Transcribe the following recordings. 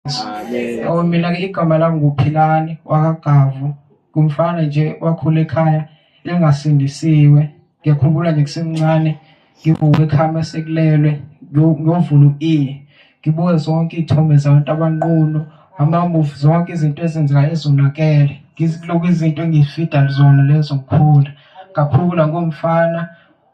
Amen. Oh mina ke igama lami nguPhilani wakaGavu. Ngumfana nje wakhula ekhaya elingasindisiwe. Ngiyakhumbula nje kusemncane ngivuka ekhaya masekulelwe ngiyovula u-E. Ngibuke zonke iy'thombe zabantu abanqunu, ama-movie, zonke izinto ezenzekayo ezonakele. Ngizilokhu izinto engiyifida zona lezo ngikhula. Ngakhula ngumfana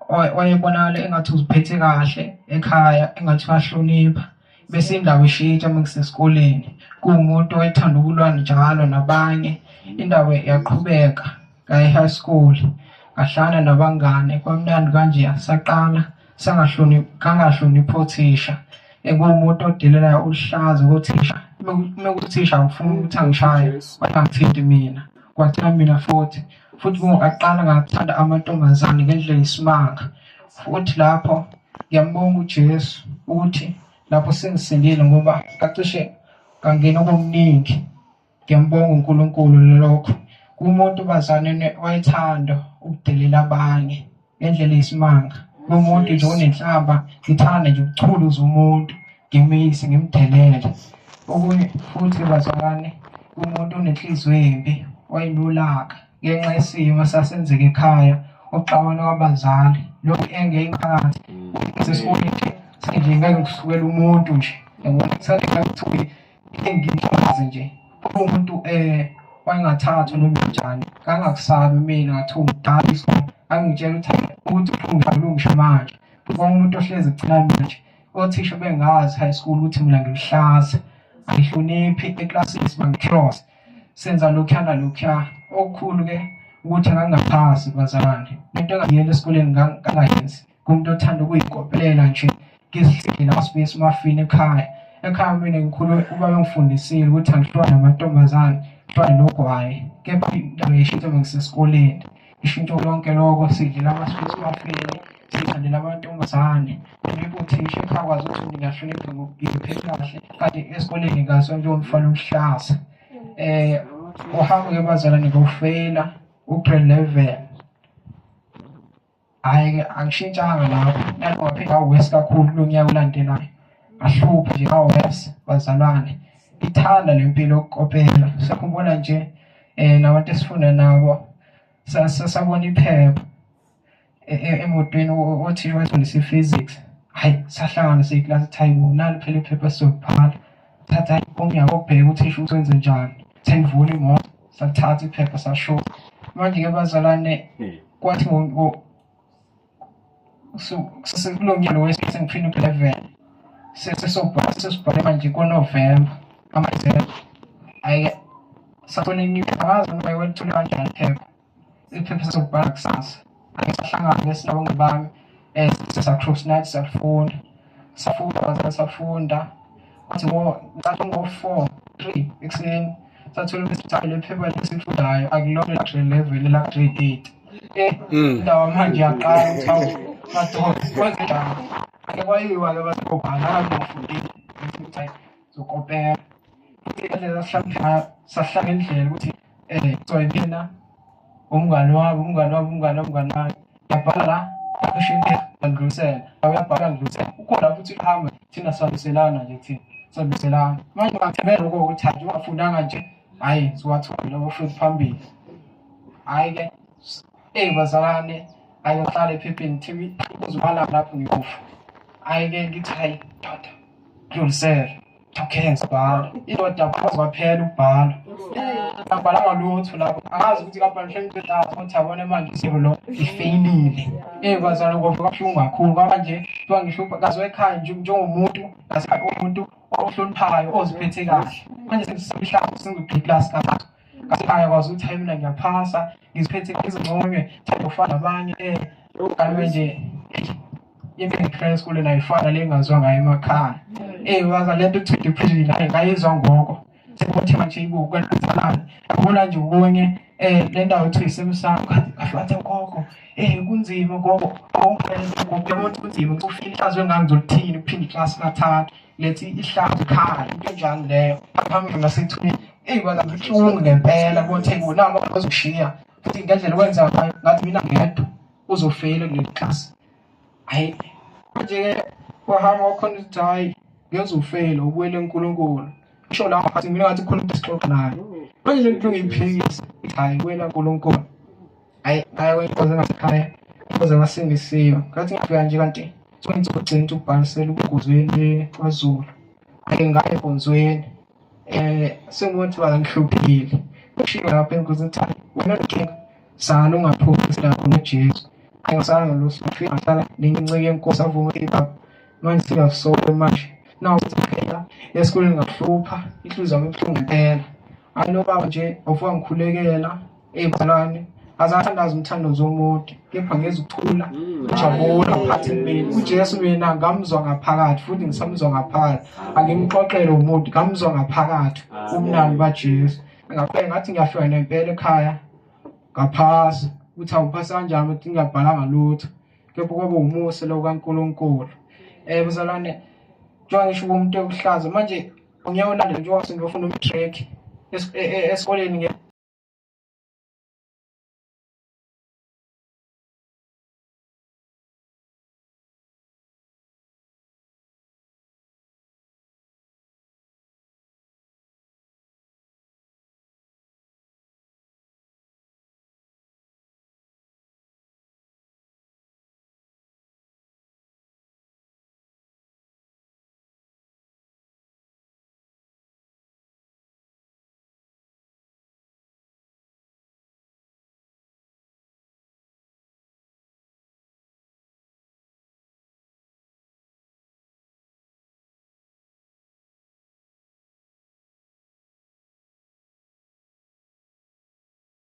wayebonakala engathi uziphethe kahle ekhaya, engathi uyahlonipha. Bese indaba ishintsha uma ngisesikoleni, kuwumuntu owayethanda ukulwa njalo nabanye. Indaba yaqhubeka ngaya e-high school, ngahlala nabangane kwamnandi kanje saqala ngangahloniphi othisha. Ekuwumuntu odelelayo oluhlaza kothisha. Uma kuthisha angifuni ukuthi angishaye, wayengangithinti mina, kwathiwa mina futhi. Futhi ngaqala ngathanda amantombazane ngendlela eyisimanga. Futhi lapho ngiyambonga uJesu ukuthi lapho sengisindile ngoba kacishe ngangena kokuningi. Ngiyambonga uNkulunkulu lokho. Kumuntu bazalwane wayethanda ukudelela abanye ngendlela eyisimanga. Kumuntu nje onenhlamba, ngithanda nje ukuchuluza umuntu, ngimeyise ngimdelele. Okunye futhi bazalwane, kumuntu onenhliziyo embi, wayenolaka ngenxa yesimo esasenzeka ekhaya, ukuxabana kwabazali, lokhu engeyiphathi sesikoleni nje ngeke ngisukele umuntu nje. Yabona, kuthiwa engimhlazi nje umuntu wayengathathwa noma njani, ngangakusabi mina ngathiwa umdala isikole, angitshela ukuthi ukuthi ulungisha manje. Futhi umuntu ohlezi egcina mina nje, othisha bengazi high school ukuthi mina ngiluhlaza, angihloniphi eklasini sibangi-cross, senza lokhuya nalokhuya. Okukhulu-ke ukuthi ngangingaphasi bazalwane, into engangiyela esikoleni ngangayenzi. Kumuntu othanda ukuyikopelela nje ngizidlela ama-space mafini ekhaya. Ekhaya mina ngikhule ubaba engifundisile ukuthi angihlukane namantombazane, ngihlukane nogwayi. Kepha indaba yashintsha uma ngisesikoleni. Ishintsho lonke loko sidlela ama-space mafini, sithandela amantombazane. Ngibe uthisha ekhaya kwazi ukuthi ngiyahlonipha ngiphethe kahle, kanti esikoleni ngaziwa njengomfana oluhlaza. Uhambo-ke bazalwane ngawufeyila u-grade 11. Hhayi-ke angishintshanga lapho, nalokho ngaphinde ngawesi kakhulu kulo nyaka olandelayo. Ngahlupha nje ngawesi bazalwane. Ithanda le mpilo yokukopela. Sakhumbula nje nabantu esifunda nabo sasabona iphepha emotweni othisha wayesifundisa i-physics. Hhayi sahlangana seyikilasi ukuthi hhayi bo nali phela iphepha sizobhala. Thatha hhayi umnyango wokubheka uthisha ukuthi wenze njani. Sayivula imoto sathatha iphepha sashutha. Manje-ke bazalwane kwathi sekulo nyaka wesibili sengiphinda u-11 sesobhala sesibhale manje koNovemba ama-exam. Hhayi-ke sathola enye angazi noma walithole kanjani iphepha, iphepha sesizobhala kusasa. Ake sahlangana-ke sinabangani bami sesa-cross night siyafunda, safunda bazalwane safunda. Kwathi ngathi ngo-4, 3 ekuseni sathola ukuthi leli phepha lesilifundayo akulona ela-grade 11 ela-grade 8. Indaba manje yaqala ukuthi hawu madoda kwenzenjani? Ake kwayiwa-ke bazobhala ngangifundile ukuthi hayi zokopela. Futhi indlela sasihlala sahlala ngendlela ukuthi kuthiwa yimina umngani wami, umngani wami, umngani wami, umngani wami. Uyabhala la, akusho into uyangidlulisela, uyabhala ngidlulisela. Ukhona futhi uhambe thina sihambiselana nje thina sihambiselana. Manje ungathembela lokho ukuthi hayi ungafundanga nje, hhayi siwathola labo futhi phambili. Hhayi-ke, eyi bazalwane, hhayi ngihlala ephepheni thiwi uzibala lapho ngikufa. Hhayi-ke ngithi hhayi ndoda, dlulisela. Okay, ngizobhala. Indoda kwaze kwaphela ukubhala. Angibhalanga lutho lapho. Angazi ukuthi kabhala mhlawumbe into entathu ukuthi yabona manje isiko lo ngifeyilile. Eh bazalwane kwavuka kabuhlungu kakhulu kwaba nje kuthiwa ngihlupha kaze ekhaya nje njengomuntu ngasekhaya umuntu ohloniphayo oziphethe kahle. Manje sengihlala sengizophila class kathathu. Ngasekhaya kwazi ukuthi hayi mina ngiyaphasa ngiziphethe izinconywe thanda ukufana nabanye kanti nje into engiphila esikoleni ayifana le engaziwa ngayo emakhaya. Waza le nto kuthiwa depression hayi ngayizwa ngoko. Sekuthi manje ikwenzakalani. Yabona nje okunye le ndawo kuthiwa isemsamo kathi kahle gogo kunzima gogo gogo yabona kunzima ufile ihlazo engangizolithini ukuphinda iklasi kathathu lethi ihlazo ekhaya into enjani leyo phambili nasethuneni baza kubuhlungu ngempela kothe nabo bazoshiya futhi ngendlela okwenza ngayo ngathi mina ngedwa uzofeyila kuleli klasi. Hhayi manje-ke wahamba wakhona ukuthi hhayi ngeze ufeyile ubuyele kuNkulunkulu. Isho la ngaphakathi mina ngathi khona umuntu esixoxa naye. Manje le nto ngiyiphikisa. Hayi wena Nkulunkulu. Hayi hayi wenkonzo ngasekhaya. Inkonzo ngasindisiwe. Ngathi ngifika nje kanti sengizogcina ukuthi ubhalisele enkonzweni kwaZulu. Hayi ngaye enkonzweni. Sengibona ukuthi bangihluphile. Kushiwo lapha enkonzweni ukuthi wena nkinga sala ungaphumi silapho noJesu. Hayi ngisala ngalosu ngafika ngahlala nenceku yenkosi avuma ukuthi baba manje singasoke manje. Nawu phela esikoleni ngahlupha inhliziyo yami ibuhlungu ngempela. Hayi lo baba nje wavuka ngikhulekela ey'mzalwane azathandaza umthandazo omude kepha ngeza ukuthula ujabula phakathi kumina. UJesu mina ngamzwa ngaphakathi futhi ngisamzwa ngaphakathi, angimxoxele umuntu, ngamzwa ngaphakathi umnandi baJesu. Ngaqhubeka ngathi ngiyafika nempela ekhaya ngaphasa, ukuthi awuphasa kanjani ukuthi ngingabhalanga lutho, kepha kwaba umusa lo kaNkulunkulu. Mzalwane, njengoba ngisho umuntu ekuhlaza manje ngiyawulandela njengoba sengiyofunda umtrack esikoleni.